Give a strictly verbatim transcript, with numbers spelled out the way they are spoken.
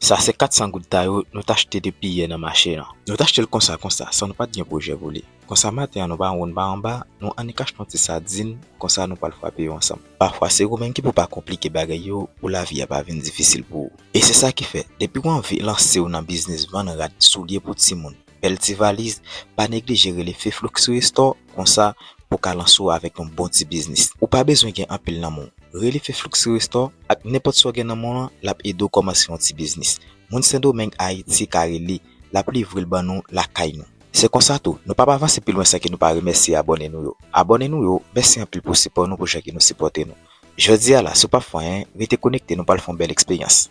Sa se kat san goud ta yo nou t achte depi yè nan mache an. Nou t achte l konsa, konsa, san nou pa t gen pwojè pou li. Konsa maten an nou pa wonn pa anba, nou annik achte yon ti sadin, konsa nou pral frape yo ansanm. Pafwa se ou menm ki pou pa konplike bagay yo pou lavi a pa vin difisil pou ou. E se sa ki fè, depi w anvi lanse w nan biznis vann rad, soulye pou timoun, bèl ti valiz, pa neglije rele Feflux Restore, konsa pou ka lanse w avèk yon bon ti biznis. Ou pa bezwen gen anpil nan men w. Rele Feflux Restore ak nenpòt sa w gen nan men w lan, l ap ede w kòmanse yon ti biznis. Moun Sendomeng, Ayiti ka rele, l ap livre l ban nou lakay nou. Se konsa tou, nou p ap avanse pi lwen san ke nou pa remèsye abòne nou yo. Abòne nou yo, mèsi anpil pou sipò nou, pou jan ke nou sipòte nou. Jodi a la, si w p ap fè anyen, rete konekte, nou pral fè yon bèl eksperyans.